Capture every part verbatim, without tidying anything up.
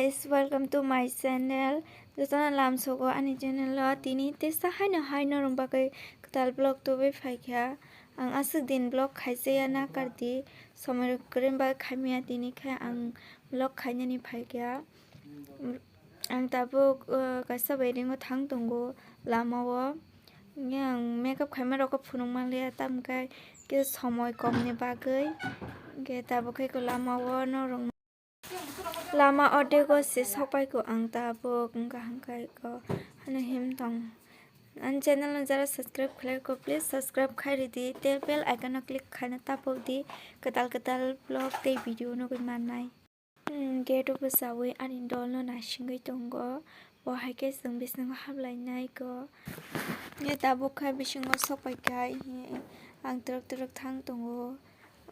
Guys, welcome to my channel. Jotono lamsogo ani channel o. Tini tesa haino hai norok bagwi kwtal vlog tubui phaikha. Ang aswk din vlog khaijaya na kardi, somoi rok kwrwi bagwi khaimaya, tini khe ang vlog khainani phaikha. Ang tabuk, uh, kaisa wedding o thang tongo lama o. Hingke ang makeup khaima rokgo phunuk manliya, tamokhe kisa somoi komni bagwi. Hingke tabuk khe lama o norok lama o dego se sokpaikho ang tabuk wngkha hwnkhe kho hano him tong. Ani channel no jara subscribe khlaikho, please subscribe khai ridi, tei bell icon no click khaina tapokdi, kwtal kwtal vlog tei video nugwi mannai. Hmm, gate o bwchaui ani dol no naisingwi tongo. Bo hai khe chwng bisingo hablainai kho. Hingke tabuk khe bisingo sokpaikha, ang twrwk twrwk thang tongo.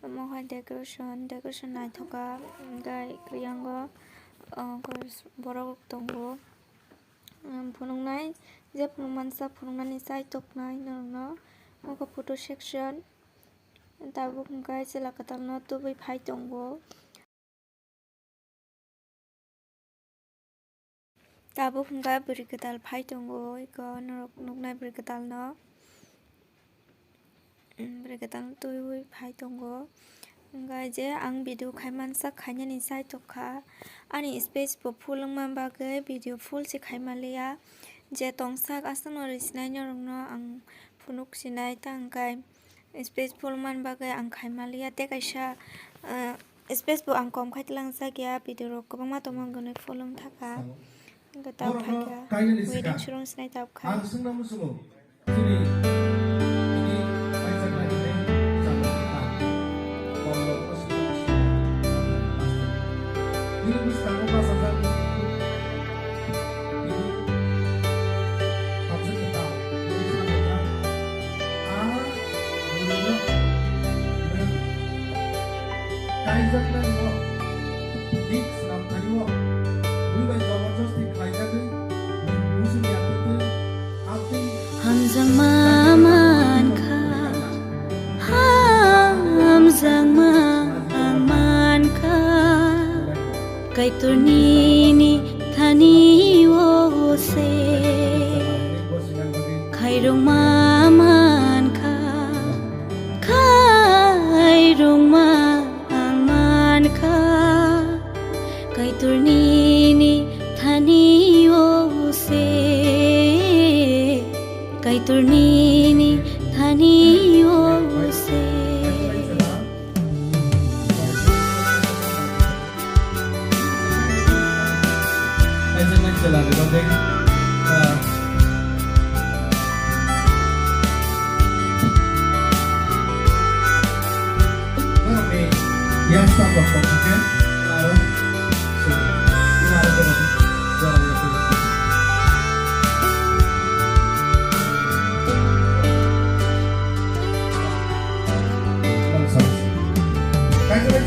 Omo hai decoration, decoration naithok kha. Hingke khe yango, ah, borok rok tongo. Hmm, phunuknai, je phunuk mansa phunuknani chai toknai norokno. Omo khe photo section. Tabuk hingke chwla kwtal no tubui phai tongo. Tabuk hwnkha bwrwi kwtal phai tongo, eko norok nuknai bwrwi kwtal no, bwrwi kwtal no twiwi phai tongo. Hwnkha je ang video khai mansa khainani chai tokha, ani space bo full wngma bagwi video full se khai manliya, je tongsak aswkno rw sinai norokno ang phunuk sinai ta hwnkhe. Space full man bagwi ang khai manliya, tei kaisa, ah, space bo ang kom khai tlang jak ya, video rok kwbangma tongma hwnwi full wng thaka. Hwnkhe tabuk phaikha, wedding surung sinai tabuk kha. Ang swngna muchungo, chini tini kaijaknai hwnwi chama kha. Kom rok no swngna muchungo. Nini bwskango bachajak. Hamjakma mankha, hamjakma ang mankha. Kaitor nini thani o se khairokma mankha, khairokma ang mankha. Kaitor nini thani o se, Kaitor nini thani o se.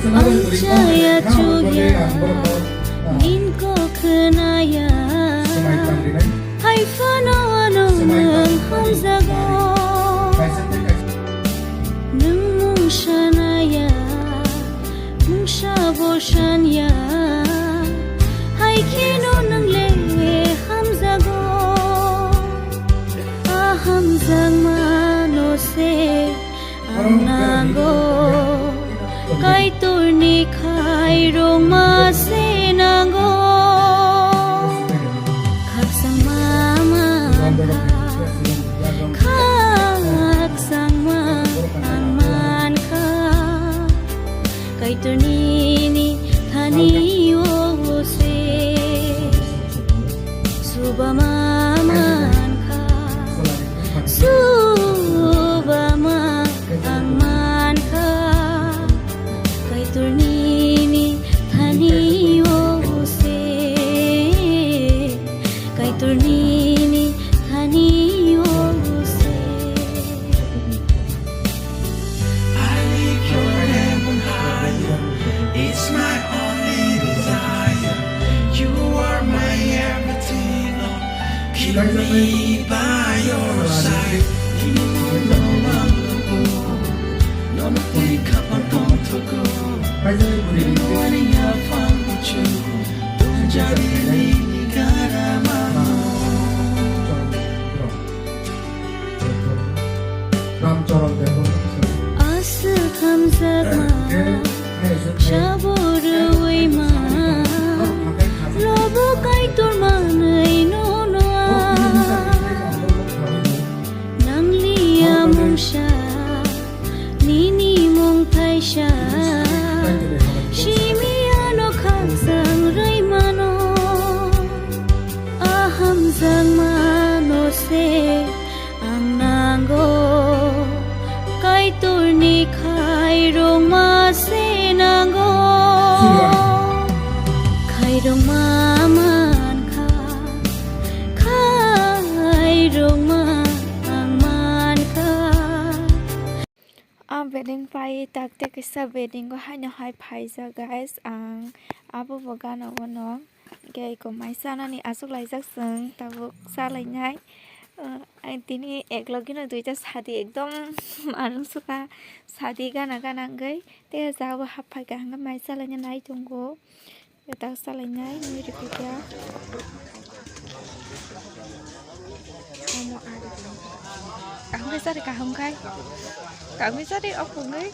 Ang chaya chugya nin kok khwnaya, hai phano ano nwng hamjago. Nwng mungsa naya, mungsa bo sanya, hai kheno nwng le hamjago. A hamjakma no se ang nango, Kaitorni khairokma se nango. Khakchangma mankha, khakchangma ang mankha. Kaitor nini thani o se subama mankha, subama ang mankha. Kaitor nini thani o se, Kaitor nini thani o se. I lift your name on higher. It's my only desire. You are my everything, Lord. Keep me by your side. Even though no one look good, no one think up on come to go. Even when you have fun with you. Aswk hamjakma, sabo rwui ma, lobo Kaitor manwi nono ang. Nangliya mungsa, nini mung thaisa, simi ano khakchang rwi mano. A hamjakmano se ang nango, Kaitorni khairokma se nango. Khairokma mankha, khairokma ang mankha. A bedding pai tak tak kisa bedding o haino hai phaijak, guys. Ang abo bo gana bono. Hwnkhe eko mai chanani achuk laijak chwng tabuk chalainai. Uh, ang tini ek logi no duita sadi ekdom arung suka sadi gana gana wngwi tei o jaga o hap phaikha hwnkhe mai chalaina nai tongo. Dak salainai mui rikhuya. Kaham khe sari kaham khai. Kaham khe sari okhogwi.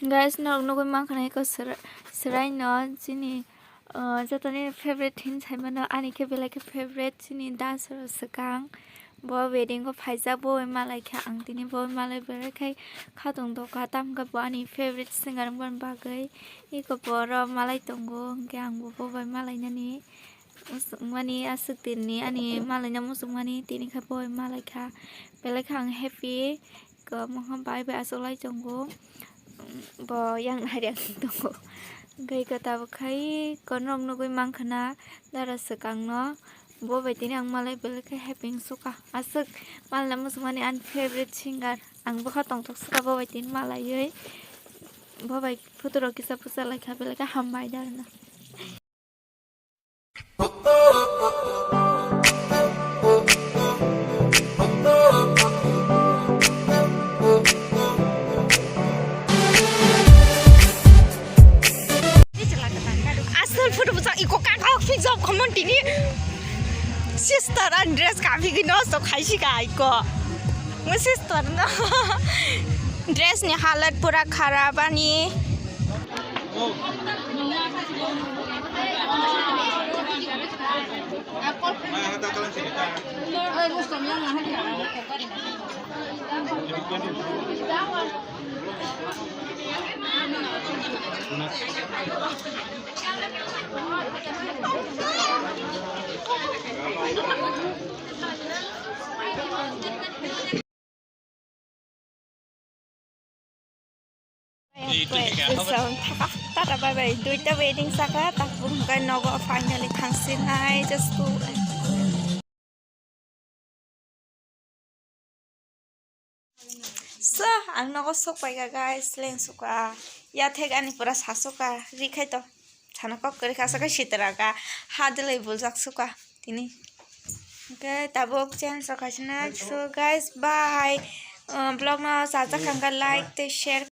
Guys, norok nugwi mankha na eko swra-, swraino chini, uh, jotoni favorite hin saimano, ani khe belai khe favorite chini dance rok swkang. Bo wedding o phaijak, bo bai malai kha ang tini, bo bai malai belai khai khatong doka, tamo khe bo ani favorite singer wngmani bagwi. Eko boro malai tongo, hwnkhe ang bo, bo bai malainani muchungmani, aswk tini ani malaina muchungmani, tini khe bo bai malai kha, belai khe ang happy. Eko mokhe bai bai achuk lai tongo, bo yang hai reng tongo. Hwnkhe eko tabuk khai eko norok nugwi mankha na dara swkang no. Bo bai tini ang malai belai khe happy wngsuka. Aswk malna muchungmani ani favorite singer. Ang bwkha tongthok suka bo bai tini malaiwi. Bo bai photo rok kisa pusa laikha belai khe hambai da rwna. Asal photo bwsa iko kaka fix up khamon tini. Sister an dress kaphigwi nosto khaisi ka iko. Mo sister no. Dress ni halat pura kharab ani. Tata bye bye. Duita wedding saka, tak bumkai nogo finally thangsinai just go. So, ang nogo sok paika guys, leng suka. Ya thek ani pura sasoka, rikhai to. Sana kok kori khasa ka sitra ka, hadlai buljak suka tini. Okay, tabuk change rok khaisina. So guys, bye. Uh, vlog no sajak khamka like tei share.